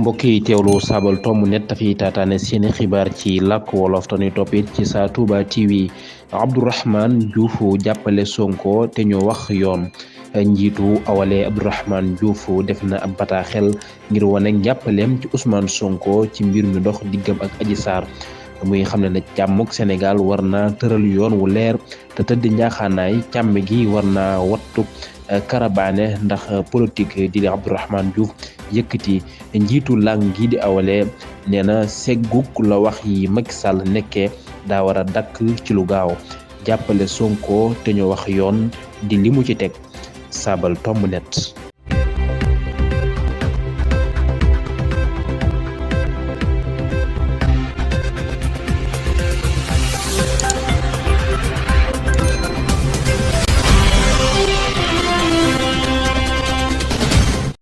mbokk yi teewlu Sabal tomb net fi taataane seeni xibaar ci làkk wolof te ñuy toppit ci Sa Touba TV. Abdourahmane Diouf jàppale Sonko te ñu wax yoon. Njiitu Awalé Abdourahmane Diouf def na ab bataaxel ngir wane jàppaleem ci Ousmane Sonko ci mbir mi dox diggam ak Adji Sarr muy xam ne nag càmmuk Sénégal war naa tëral yoon wu leer te tëdd njaaxaanaay càmm gi war naa wattu karabaane ndax politique di Abdourahmane Diouf yëkkati njiitu lang gi di Awalé nee na segguk la wax yi Macky Sall nekkee daa war a dakk ci lu gaaw jàppale Sonko te ñu wax yoon di li mu ci teg Sabal tomb net.